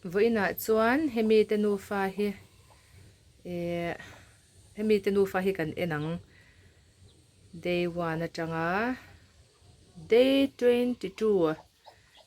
Vawiinah chuan hemi te nufa hi eh hemi te nufa hi kan en ang day one atanga day 22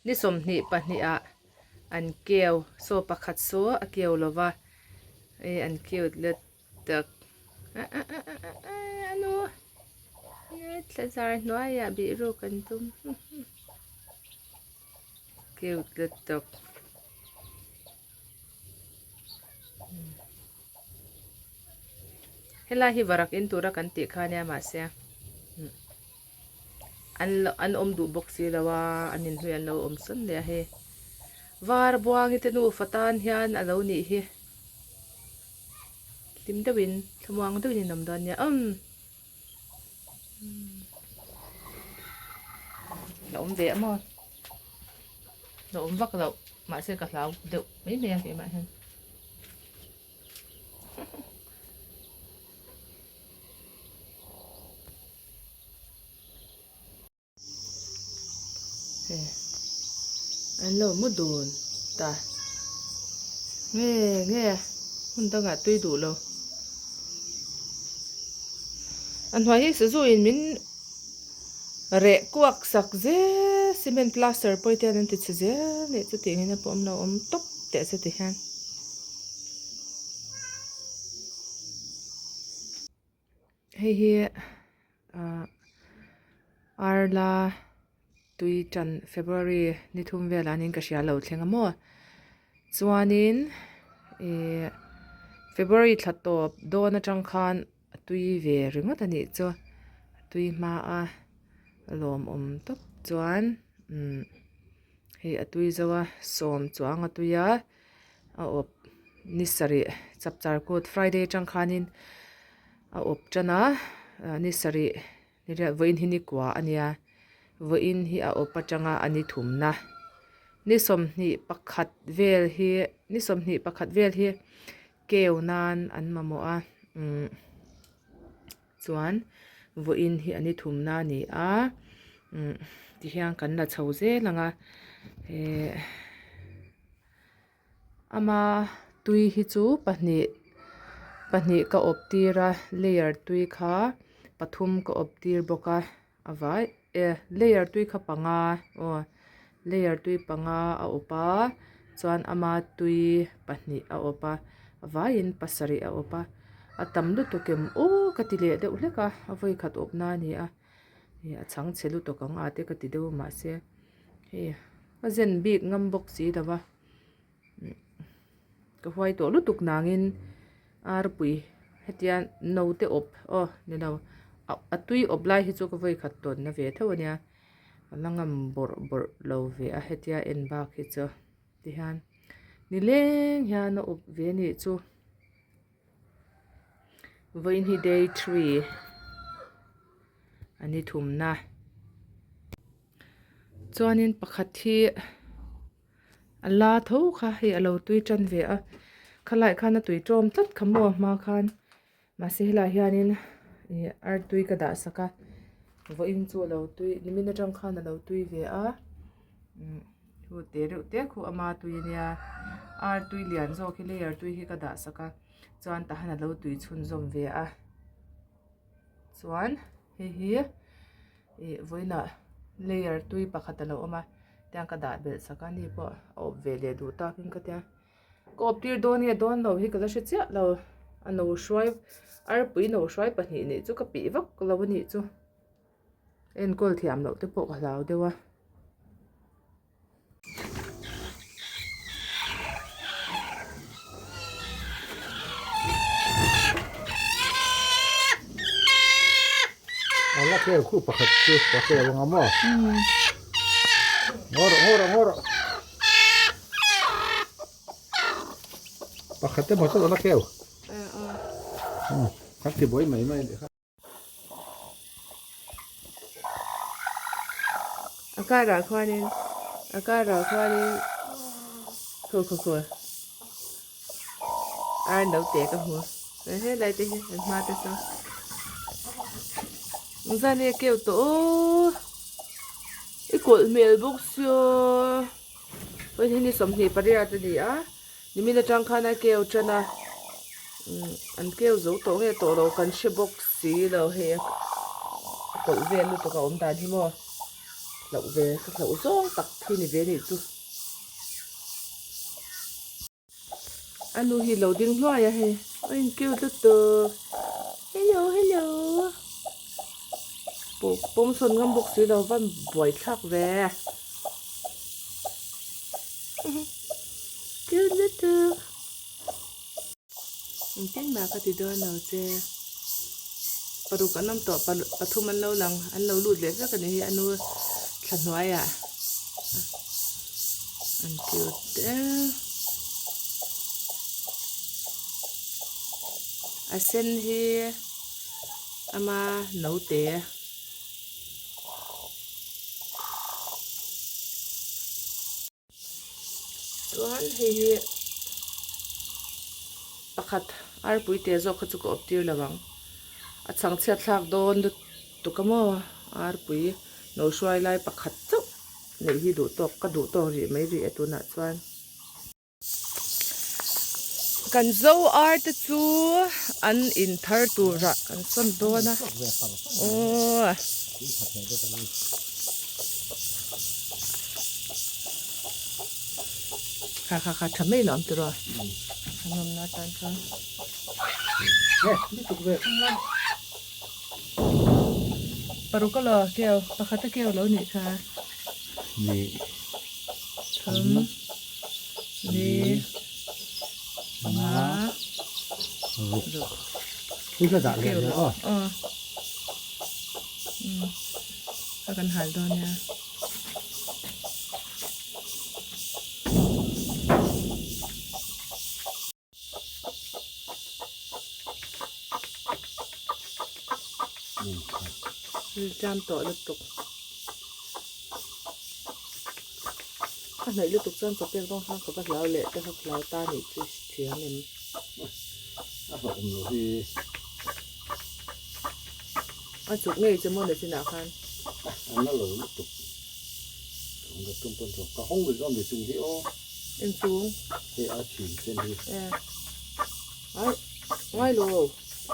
ni 22 ah an keu saw pakhat saw a keu lova eh an cute let tak anu thla zar hnuaiah bih ruk an tum cute lutuk helai hi varak in tura kan tih kha ania mahse an an awm duh bawk si lo a an inhlui an lo awm sawn leh a hei var buangi te nufa tan hian a lo nih hi. Hlim deuhin thlamuang deuhin in awm dawn nia umm la awm ve a maw la awm vak loh mahse ka hlau deuh mai mai a keimah hian. An lo mu dun ta nge nge hmun dangah tui duh lo. A hnuai hi sazu in min reh kuak sak zel cement plaster pawh te hian an ti chhe zel nih chu tih angin a pawh awm lo awm tawp teh se ti hian. Hei hi ah Arla tui tan February ni thum velah niin ka hria lo thleng a maw chuanin ih February thla tawp dawn atang khan a tui ve ringawt a nih chu a tui hma a a lawmawm tawp chuan umm hei a tui zo a sawm chuang a tui a. a awp ni sarih chapchar kut friday atang khanin a awp tan a ni sarih ni riat vawiin hi ni kua a nia vawiin hi a awp atanga a ni thumna ni 21 vel hi ni 21 vel hi keu nan an mamawh a umm chuan vawiin hi a ni thumna a ni a umm tihian kan la chho zel ang a eh Ama tui hi chu pahnih pahnih ka awp tir a layer tui kha pathum ka awp tir bawk a a vai e layer tui kha panga aw layer tui panga a awp a chuan ama tui pahnih a awp a a vaiin pasarih a awp a a tam lutuk em aw ka ti leh deuh hlek a a vawikhat awp na a ni a ih a chhang chhe lutuk ang a te ka ti deuh a mahse hei a zen bik ngam bawk si lo va ka huai tawh lutuk nangin arpui hetia naute awp aw ni lo a tui awp lai hi chu ka vawi khat tawn na ve tho a nia a la ngam bawrh bawrh lo ve a hetia en bak hi chu tihian nileng hian a awp ve a nih chu. Vawiin hi day 3 a ni thumna chuanin pakhat hi a la tho kha hei a lo tui tan ve a khalai khan a tui tawm tlat kha maw hma khan mahse helaiah hianin ih artui ka dah sak a vawiin chu a lo tui nimin atang khan a lo tui ve a umm chu te reuh te khu ama tui ania artui lian zawk hi layer tui hi ka dah sak a chuan tahan a lo tui chhunzawm ve a chuan hei hi ih vawiinah layer tui pakhat a lo awm a tiang ka dah belh sak a ni pawh a awp ve leh duh takin ka tia ka awp tir dawn nge dawn lo hi ka la hre chiah lo a no hruai arpui no hruai pahnih nih chu ka pih vak lo a nih chu enkawl thiam loh te pawh ka hlau deuh a. A la khel khu pakhat chu ka khel anga maw ngaw rawh ngaw rawh ngaw rawh pakhat emaw chu a la khel kan ti buai mai mai a nih kha. A karah khuanin a karah khuanin khaw khaw khaw ar no te ka hmu helai te hi an hma te saw engzah nge keu tawh aw i kawlh hmel bawk sia. Vawiin hi ni 28 a ni a, nimin atang khan a keu tan a, umm an keu zo tawh nge tawh lo kan hre bawk si lo hei a kawlh vel lutuk a awm dan hi maw hlauh ve ka hlauh zawng tak hi ni ve anih chu. A nu hi lo ding hluai a hei a in cute lutuk hello hello pawh pawm sawn ngam bawk si lo van buai thlak ve cute lutuk engtin mah ka ti dawn lo che paruk an awm tawh pathum an lo lang an lo lut leh vek a ni hi a nu thla hnuaiah. An cute e. A sen hi ama naute. Chuan hei hi pakhat arpui te zawk kha chu ka awp tir lo ang. A chhangchhiat thlak dawn lutuk a maw arpui no hruai lai pakhat chauh. Neih hi duh tawk ka duh tawk rih mai rih e tunah chuan. Kan zo ar te chu an in thar turah kan sawn dawn a aw. Kha kha kha tha mai lo ang tiraw an awmna atan chuan. Paruk a lo keu pakhat a keu lo nih kha. Ni. Thum. Li. Nga. Ruk. Hi ka dah leh leh aw. Aw. Ka kan hal dawn nia. Rilṭam tawh lutuk a hnaih lutuk chuan chaw pek dawn khan ka va hlau leh te kha ka hlau ta nih chu thiam em. A hlauhawm loh hi. A chuk ngei che maw nachinah khan. A na lo lutuk. Ka tum pawn chu ka hawng ri dawn ve chung hi aw. Eng chung? Hei a chhin sen hi. E. Ai, ngai lo.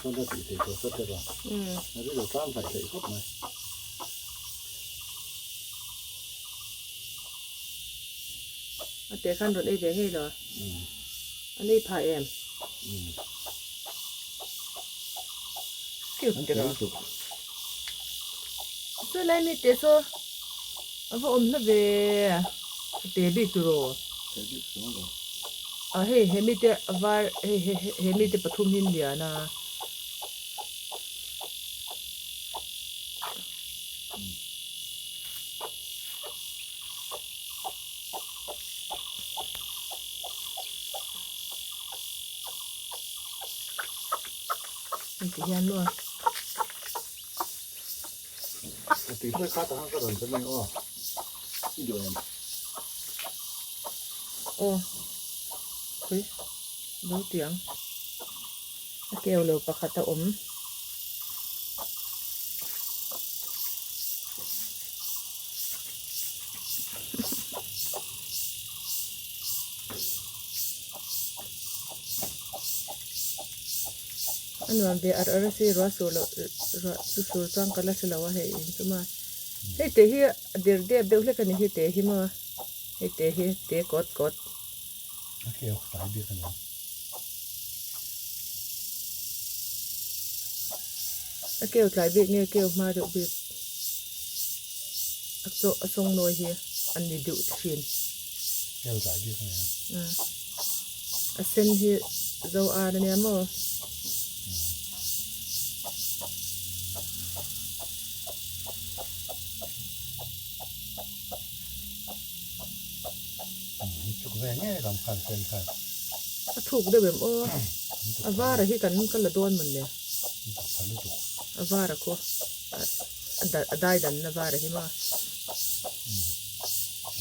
Chuan ka tih theih tawh sa tep a. A ri lo tlang hlaih hlaih khawp mai. A teh khan rawn ei ve ngei lo. An ei phah em? Cute tiraw. Chu lai mi te saw a va awm hla ve a te bik tiraw. A hei he mi te a var hei he he mi te pathum hi an lian a. Hei ti hian maw. A tui hruai kha takah ka rawn pe mai aw. I duh em? Aw. Khawi lo tiang. A keu lo pakhat a awm. A nuam ve ar ar a si ruah sur loh ruah chu sur chuan ka la hre lo a hei in chu maw hei te hi a der dep deuh hlek a ni hi te hi maw hei te hi te kawt kawt. A keu tlai bik a ni. A keu tlai bik nge keu hma deuh bik a chaw a sawng nawi hi a ni deuh thin. Keu tlai bik a ni. A sen hi zo ar a nia maw? Chuk ve ngei lam khan sen khan. A thuk deuh em aw. A var a hi kan ka la dawn mawn le. A var a khaw a dai dan na var a hi maw.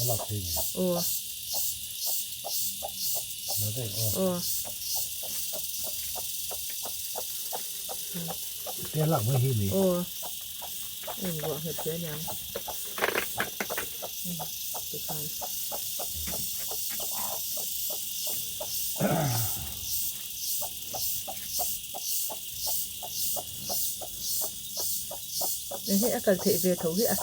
A lak thei nge. Aw. La daih aw. Aw. Te lak mai hi ni. Aw. A invuah nghet hle aniang. Tikhan. Hei a kal theih ve tho hi a.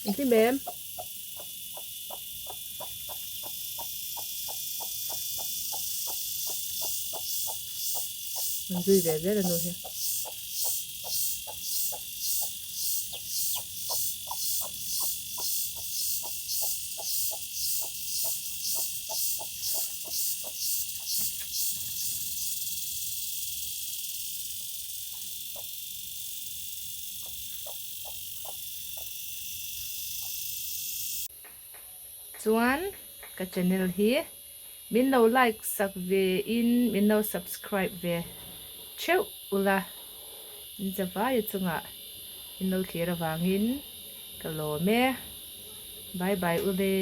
Engtin em? An zui ve zel a nu hi. Chuan ka channel hi min lo like sak ve in min lo subscribe ve theuh ula in chavaia chungah in lo thlir avangin ka lawm e. Bye bye ule.